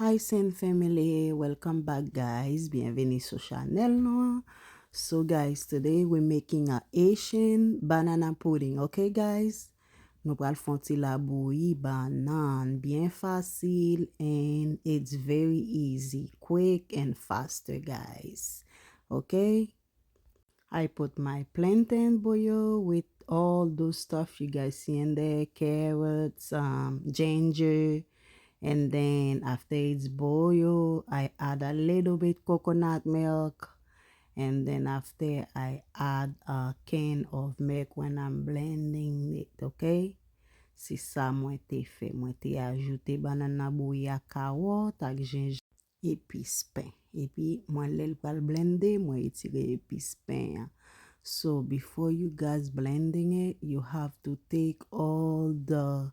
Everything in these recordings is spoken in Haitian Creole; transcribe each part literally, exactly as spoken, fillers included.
Guys and family, welcome back guys. Byenveni sou chanèl nou an. So guys, today we're making a Haitian banana pudding, okay guys? Nou pral fè yon ti labouyi bannann, byen fasil, and it's very easy, quick and faster guys. Okay? I put my plantain boil with all those stuff you guys see in there, carrots, um, ginger, and then after it's boiled, I add a little bit coconut milk, and then after I add a can of milk when I'm blending it, okay? Se sa mwen te fè. Mwen te ajoute bannann nan bouyi ak kawòt, ak jenjanm, epis pen. Epi mwen, lè l pral blende, mwen retire epis pen an. So before you guys blending it, you have to take all the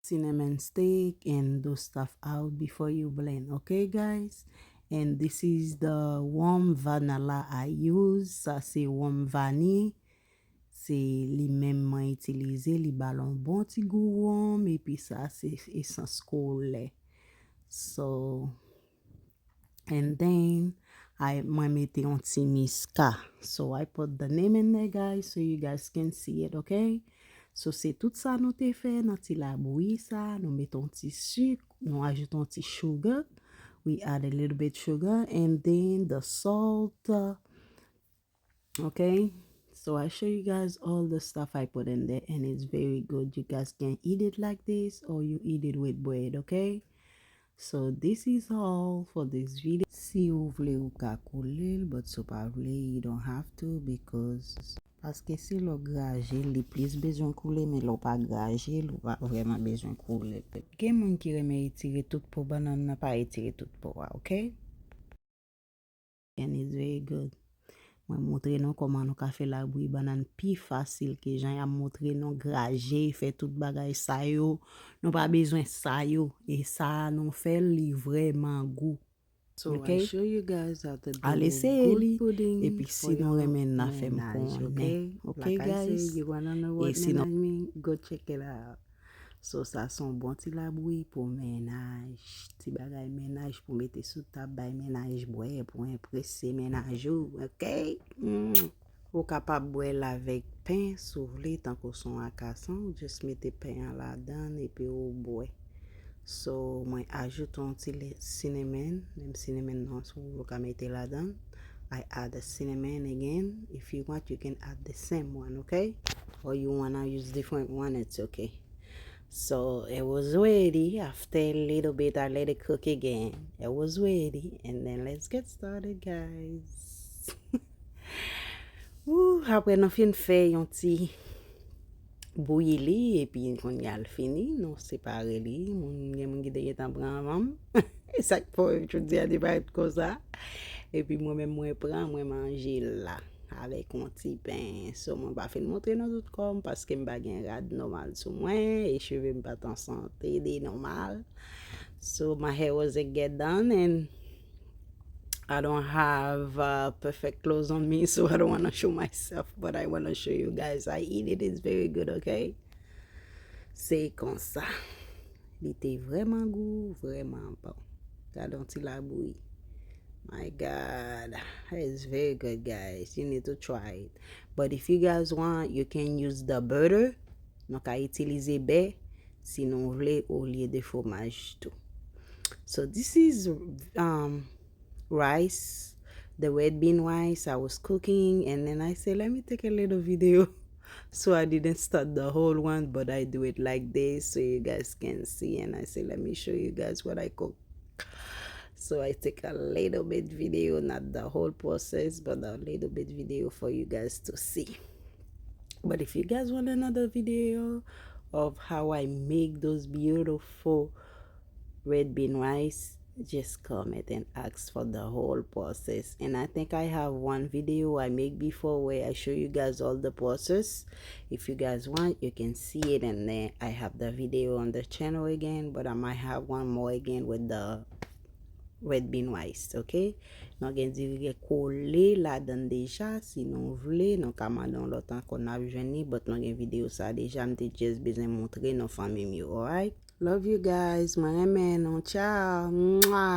cinnamon stick and those stuff out before you blend, okay guys? And this is the warm vanilla I use. Sa se wonm vani. Se li menm mwen itilize, li ba l yon bon ti gou wonm, epi sa se esans kolè. So, and then, I, mwen mete yon ti miska. So, I put the name in there, guys, so you guys can see it, okay? So, se tout sa nou te fè nan ti labouyi sa. Nou mete yon ti sik, nou ajoute yon ti sugar. We add a little bit sugar, and then the salt, uh, okay? So I show you guys all the stuff I put in there, and it's very good. You guys can eat it like this or you eat it with bread, okay? So this is all for this video. Si ou vle, ou ka koule l, but si w pa vle, you don't have to, because paske si lè w graje l, li plis bezwen koule, men lè w pa graje l, ou pa vrèman bezwen koule l. Gen moun ki renmen retire tout po bannann nan, pa retire tout po a, okay? And it's very good. Mwen montre nou kòman nou ka fè labouyi bannann pi fasil ke jan y ap montre nou graje, fè tout bagay sa yo. Nou pa bezwen sa yo. E sa a nou fè l, li vrèman gou. So I show you guys how to do a good pudding for your next marriage, okay? Like I say, you wanna know what menaj mean? Go check it out. So sa se yon bon ti labouyi pou mennaj. Ti bagay mennaj pou mete sou tab, bay mennaj bwè, pou enprese mennaj ou, okay? Mm. Ou kapab bwè l avèk pen, si w vle, tankou se yon akasan, ou just mete pen an ladan l, epi ou bwè. So, mwen ajoute yon ti le-, cinnamon, menm cinnamon nan, si w vle, ou ka mete ladan l. I add a cinnamon again. If you want, you can add the same one, okay? Or you wanna use different one, it's okay. So, it was ready. After a little bit, I let it cook again. It was ready. And then let's get started, guys. Woo, apre nou fin fè yon ti bouyi li, epi kounye a l fini, nou separe li. Moun, gen moun ki te gentan pran anvan m. E sa k fè w jodi a te parèt konsa. Epi mwen menm, mwen pran, mwen manje l la avèk yon ti pen. So, mwen pa fin montre nou tout kò m paske m pa gen rad nòmal sou mwen e cheve m pa t an sante de nòmal. So, my hair wasn't get done and I don't have uh, perfect clothes on me, so I don't want to show myself, but I want to show you guys I eat it. It's very good, okay? Se konsa. Li te vrèman gou, vrèman bon. Gade yon ti labouyi. My God, it's very good, guys. You need to try it. But if you guys want, you can use the butter. Nou ka itilize bè, si nou vle, olye de fwomaj tou. So this is um, rice, the red bean rice I was cooking, and then I say, let me take a little video. So I didn't start the whole one, but I do it like this so you guys can see. And I say, let me show you guys what I cook. So I take a little bit video, not the whole process, but a little bit video for you guys to see. But if you guys want another video of how I make those beautiful red bean rice, just comment and ask for the whole process. And I think I have one video I make before where I show you guys all the process. If you guys want, you can see it in there. I have the video on the channel again, but I might have one more again with the red bean rice, okay? Nou gen diri kole ladan deja, si nou vle, nou ka mande yon lòt ankò n ap jwenn li, but nou gen video sa deja, m te just bezwen montre nou fanmi m yo, alright? Love you guys. Mwen renmen nou. Ciao. Mwah.